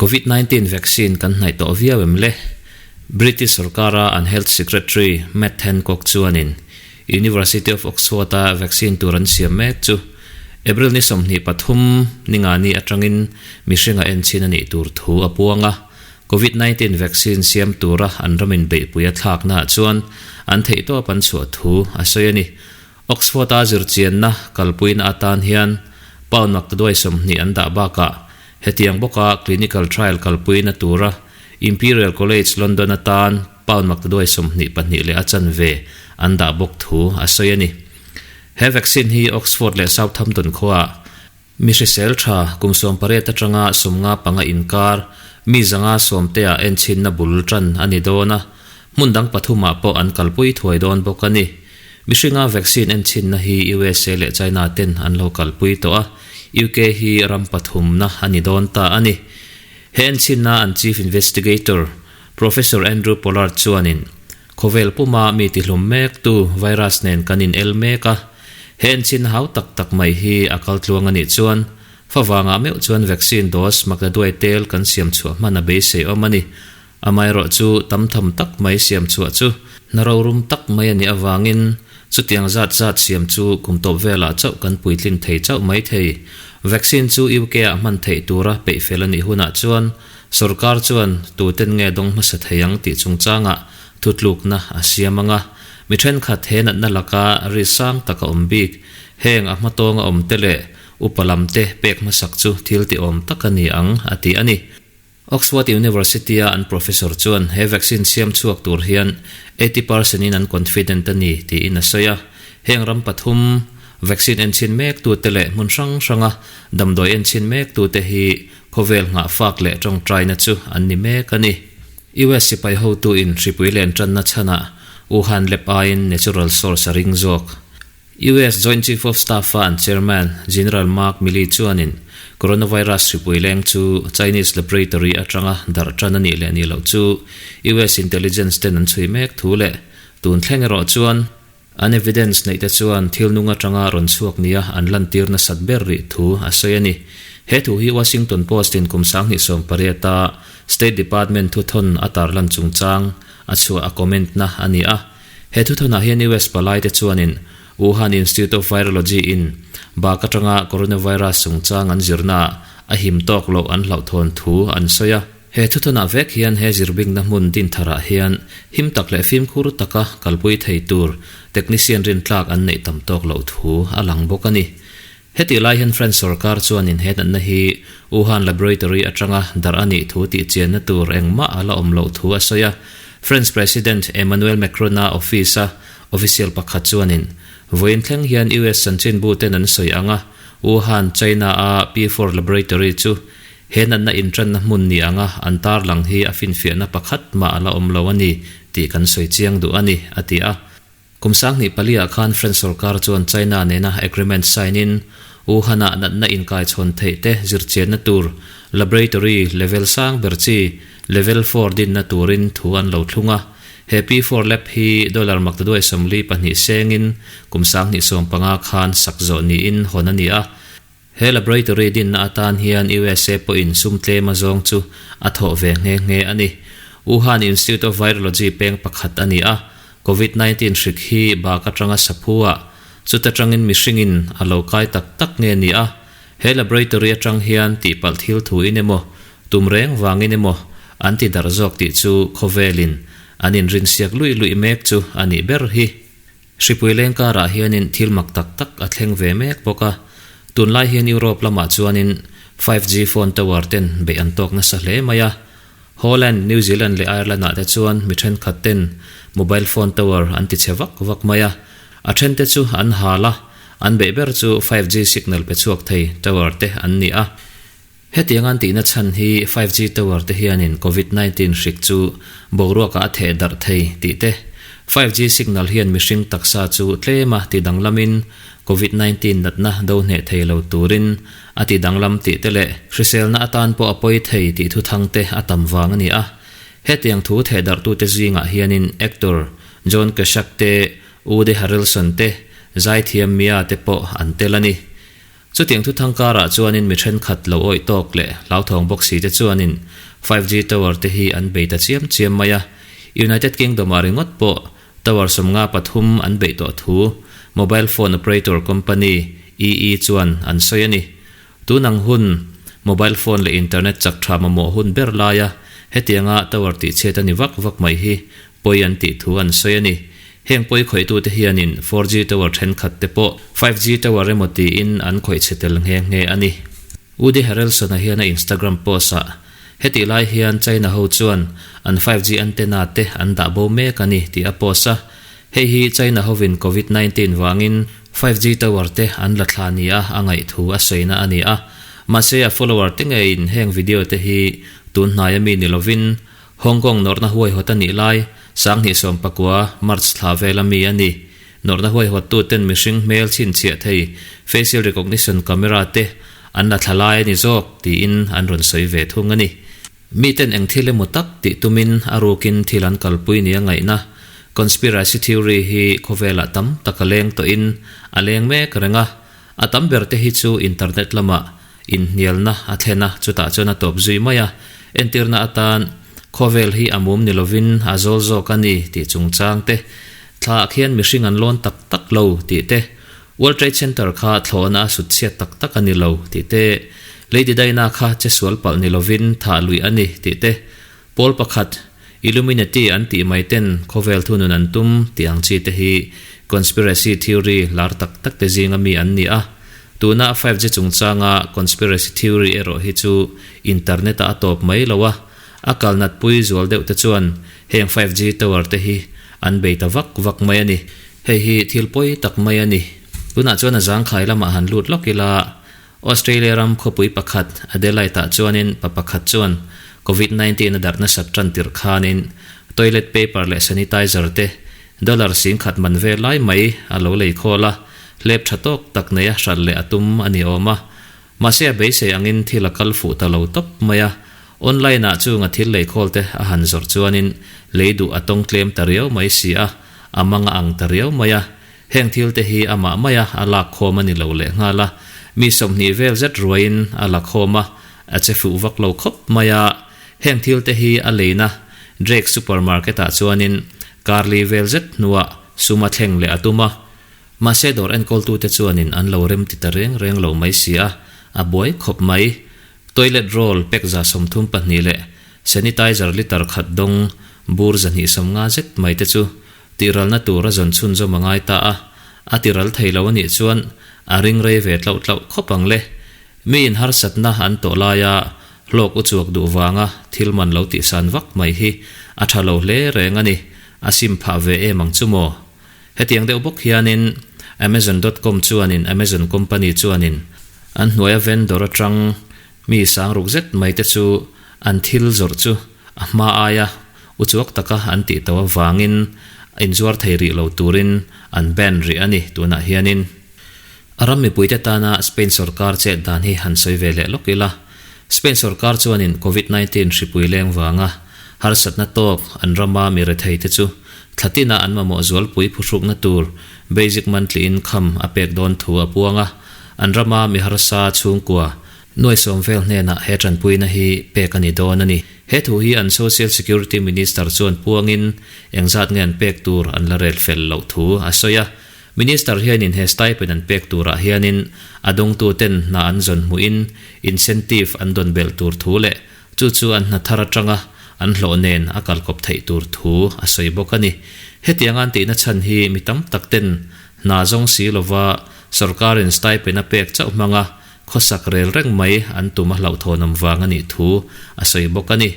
Covid 19 vaccine kan hnaih tawh viau em le? British sorkara an Health Secretary Matt Hancock chuanin University of Oxford-a vaccine tur an siam mek chu April ni 23 ningani atangin mihringa enchhin a nih tur thu a puang a. Covid 19 vaccine siam tura an ramin beihpui a thlaknaah chuan an theihtawp an chhuah thu a sawi a ni. Oxford-a zirchianna kalpuina atan hian pound maktaduai 20 an dah bakah hetiang bawka clinical trial kalpuina tura Imperial College London atan pound maktaduai 22 leh a chanve an dah bawk thu a sawi a ni. He vaccine hi Oxford leh Southampton khuaah mi hrisel tha kum 18 atanga 55 inkar mi 110 ah enchhinna bul tan a ni dawn a, hmun dang pathumah pawh an kalpui thuai dawn bawk a ni. Mihringa vaccine enchhinna hi USA leh China ten an lo kalpui tawh a, UK hi ram pathumna a ni dawn ta a ni. He enchhinna an Chief Investigator Professor Andrew Pollard chuanin khawvel puma mi tihlum mek tu virus nen kan in el mek a, he enchhin hau tak tak mai hi a kal tluang a nih chuan favangah meuh chuan vaccine dose maktaduai tel kan siam chhuah hman a beisei awm a ni. Amaherawh chu tam tham tak mai siam chhuah chu hna rorum tak mai a nih avangin chutiang zat zat siam chu kum tawp velah chauh kan puitlin thei chauh mai thei. Vaccine chu UK ah hman theih tura peih fel a nih hunah chuan sorkar chuan tuten nge dawng hmasa thei ang tih chungchangah thutlukna a siam anga mi thenkhat he natna laka ri sang tak a awm bik. Heng a hmatawng a awm te leh upa lam te pek hmasak chu thil ti awm tak a ni ang a ti a ni. Oxford University a an professor chuan he vaccine siam chhuak tur hian 80% in an confident a ni tiin a sawi a. Heng ram pathum vaccine enchhin mek tu te leh hmun hrang hranga damdawi enchhin mek tu te hi khawvel nghah fak leh tawngtaina chu an ni mek a ni. US sipai hotu in hripui len tanna chhanah Wuhan lab aiin natural source a ring zawk. US Joint Chief of Staff a an chairman General Mark Milley chuanin coronavirus hripui leng chu Chinese laboratory atanga darh tan a nih leh ni loh chu US intelligence ten an chhui mek thu leh tun thleng erawh chuan an evidence neih te chuan thil nung atanga rawn chhuak nia an lantir nasat ber rih thu a sawi a ni. He thu hi Washington Post in kum 2018 a State Department thu thawn a tarlan chungchang a chhuah a comment na a ni a. He thu thawnah hian US palai te chuanin Wuhan Institute of Virology in bak atanga coronavirus chungchang an zirna a him tawk loh an hlauh thawn thu an sawi a. He thu thawnah vek hian he zirbingna hmun din tharah hian him tak leh fimkhur taka kalpui thei tur technician rin tlak an neih tam tawk loh thu a lang bawk a ni. Heti lai hian French sarkar chuanin he natna hi Wuhan laboratory atanga darh a nih thu tih chianna tur engmah a la awm loh thu a sawi a. French President Emmanuel Macron-a office a official pakhat chuanin vawiin thleng hian US chanchin bu ten an sawi ang a, Wuhan, China a P4 laboratory chu he natna intranna hmun ni anga an tarlang hi a finfiahna pakhat mah a la awm lo a ni tih kan sawi chiang duh a ni, a ti a. Kum 2004 ah khan French sarkar chuan China nena agreement sign in Wuhan-ah natna inkai chhawn theih te zirchianna tur laboratory level sang ber chi level 4 dinna turin thu an lo thlung a. He P4 lab hi dollar maktaduai 42 sengin kum 2015 khan sak zawh niin hawn a ni a. He laboratory dinna atan hian USA pawhin sum tlem a zawng chu a thawh ve nghe nghe a ni. Wuhan Institute of Virology peng pakhat a ni a, COVID-19 hrik hi bak atanga saphu ah chuta tangin mihringin a lo kai tak tak nge ni a. He laboratory atang hian tihpalh thil thu in emaw tum reng wangin emaw an ti darh zawk tih chu khawvelin an inrin siak lui lui mek chu a nih ber hi. Hripui leng karah hianin thil mak tak tak a thleng ve mek bawk a. Tunlai hian Europe lamah chuanin 5G phone tower ten beih an tawk nasa hle mai a. Holland, New Zealand leh Ireland ah te chuan mi thenkhat ten mobile phone tower an ti che vak vak mai a. A then te chu an hal a, an beih ber chu 5G signal pe chhuak thei tower te an ni a. Hetiang an tihna chhan hi 5G tower te hianin COVID-19 hrik chu boruakah a theh darh thei tih te. 5G signal hian mihring taksa chu tlema ti danglamin COVID-19 natna do hneh thei lo turin a ti danglam tih te leh hriselna atan pawh a pawi thei tih thu thang te a tam wang a ni a. Hetiang thu theh darh tu te zingah hianin actor John Cusack te, Woody Harrelson te, Zaithiam Mia te pawh an tel a ni. Chutiang thuthang karah chuanin mi thenkhat lo awih tawk leh hlauthawng bawk si te chuanin 5G tower te hi an bei ta chiam chiam mai a. United Kingdom ah ringawt pawh tower 53 an beih tawh thu mobile phone operator company EE chuan an sawi a ni. Tun ang hun, mobile phone leh internet chak tha mamawh hun ber laia hetianga tower tihchhiat a ni vak vak mai hi pawi an tih thu an sawi a ni. Heng pawi khawihtute hianin 4G tower thenkhat te pawh 5G tower emaw tiin an khawih chhe tel nghe nghe a ni. Woody Harrelson-a hian a Instagram post-ah, Hetih lai hian China ho chuan an 5G antenna te an dah bo mek a ni tih a post a. Hei hi China hovin Covid 19 vangin 5G tower te an la thla nia a ngaih thu a sawina a ni a. Mahse a follower te ngeiin heng video te hi tun hnaia mi ni lovin Hong Kong nawrhna huaihawt a nih lai 2019 March thla vela mi a ni. Nawrhna huaihawttuten mihring hmel chhinchhiah thei facial recognition camera te an la thla lai a ni zawk tiin an rawn sawi ve thung a ni. Miten eng thil emaw tak tih tumin a rukin thil an kalpui nia ngaihna conspiracy theory hi khawvelah tam tak a leng tawhin a leng mek reng a. A tam ber te hi chu internet lamah inhnialna a thlen a, chutah chuan a tawp zui mai a. Entirna atan, Khawvel hi a mum ni lovin a zawl zawk a ni tih chungchang te, Thlaah khian mihring an lawn tak tak lo tih te, World Trade Center kha thlawhna a sut chhiat tak tak a ni lo tih te, Lady Diana kha che sual palh ni lovin thah luih a ni tih te, Pawl pakhat, Illuminati an tih mai ten khawvel thunun an tum tih ang chi te hi conspiracy theory lar tak tak te zinga mi an ni a. Tuna 5G chungchanga conspiracy theory erawh hi chu internet ah a tawp mai lo a, a kal nat pui zual deuh te chuan heng 5G tower te hi an bei ta vak vak mai a ni. Hei hi thil pawi tak mai a ni. Tunah chuan a zangkhai lamah han lut lawk ila, Australia ram khawpui pakhat Adelaide-ah chuanin pa pakhat chuan Covid 19 a darh nasat tan tirh khanin toilet paper leh sanitizer te dollar 10,000 man vel lai mai a lo lei khawl a, hlep tha tawk tak neia hralh leh a tum a ni awm a. Mahse a beisei angin thil a kal fuh ta lo tawp mai a, online-ah chunga thil lei khawl te a han zawrh chuanin lei duh a tawng tlem ta riau mai si a, a mang a ang ta riau mai a. Heng thil te hi amah maia a lak khawm a ni lo leh nghal a, mi 20 vel zet ruaiin a la khawm a, a che fuh vak lo khawp mai a. Heng thil te hi a leina Drake Supermarket ah chuanin kar li vel zet hnuah sum a thleng leh a tum a. Mahse dawr enkawltute chuanin an lo rem ti ta reng reng lo mai si a, a buai khawp mai. Toilet roll pack 32 leh sanitizer litre khat dawng bur 250 zet mai te chu Tiralna tur a zawn chhunzawm a ngai ta a, a tiral thei lo a nih chuan a ring rei ve tlauh tlauh khawp ang le. Miin harsatna an tawh laia hlawk u chuak duh vanga thil man lo tihsan vak mai hi a tha lo hle reng a ni, a sim phah ve em ang chu maw? Hetiang deuh bawk hianin Amazon dot com chuanin Amazon company chuanin an hnuaia vendor atang mi sangruk zet mai te chu an thil zawrh chu a hma aia uchuak taka an tih tawh avangin inzuar thei rih lo turin an ban rih a ni tunah hianin. A ram mipuite tana Spain sorkar chet dan hi han sawi ve leh lawk ila, Spain sorkar chuanin Covid 19 hripui leng vanga harsatna tawk an rama mi rethei te chu thla tina an mamawh zualpui phuhrukna tur basic monthly income a pek dawn thu a puang a, an rama mi harsa chhungkua Nuai sawm vel hnenah he tanpuina hi pek a ni dawn a ni. He thu hi an Social Security Minister chuan puangin engzat nge an pek tur an la rel fel loh thu a sawi a. Minister hianin he stipend an pek turah hianin a dawngtuten hna an zawn hmuhin incentive an dawn belh tur thu leh chu chu an hna thar atanga an hlawh nen a kalkawp theih tur thu a sawi bawk a ni. Hetianga an tihna chhan hi mi tam tak ten hna zawng si lova sorkarin stipend a pek chauh hmanga Khawsak rel reng mai an tum a hlauhthawnawm vang a nih thu a sawi bawk a ni.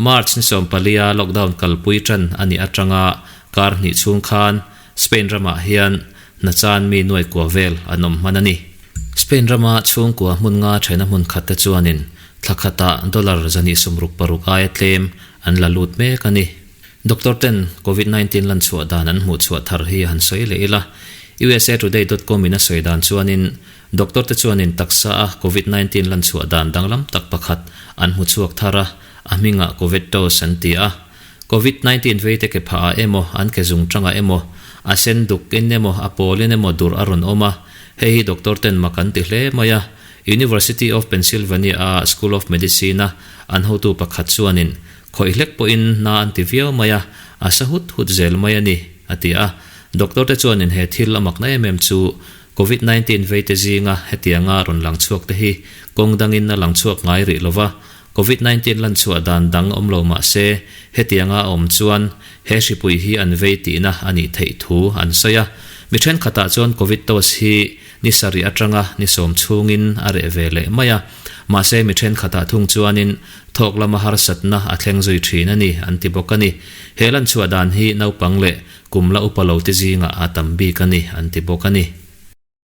March ni 14 a lockdown kalpui tan a nih atanga kar hnih chhung khan Spain ramah hian hnachan mi nuai kua vel an awm hman a ni. Spain rama chhungkua hmun nga thena hmun khat te chuanin thla khatah dollar 266 aia tlem an la lut mek a ni. Doctor ten Covid 19 lan chhuah dan an hmuh chhuah thar hi han sawi leh ila. USAtoday dot com in a sawi dan chuanin Doctor te chuanin taksa a Covid 19 lan chhuah dan danglam tak pakhat an hmu chhuak thar a, a hmingah Covid Dose an ti a. Covid 19 vei te ke phah ah emaw, an ke zung tangah emaw, a sen duk in emaw, a pawl in emaw durh a rawn awm a. Hei hi doctor ten mak an ti hle mai a, University of Pennsylvania a School of Medicine a an hotu pakhat chuanin khawih hlek pawhin na an ti viau mai a, a sa hut hut zel mai a ni, a ti a. Doctor te chuanin he thil a makna em em chu Covid 19 veite zinga hetianga rawn lang chhuak te hi kawng dangin a lang chhuak ngai rih lova, Covid 19 lan chhuah dan dang awm lo mah se hetianga a awm chuan he hripui hi an vei tihna a nih theih thu an sawi a. Mi thenkhatah chuan Covid tos hi ni sarih atanga ni sawm chhungin a reh ve leh mai a, mahse mi thenkhatah thung chuanin thawk lama harsatna a thleng zui thin a ni an ti bawk a ni. He lan chhuah dan hi naupang leh kum la upa lo te zingah a tam bik a ni an ti bawk a ni.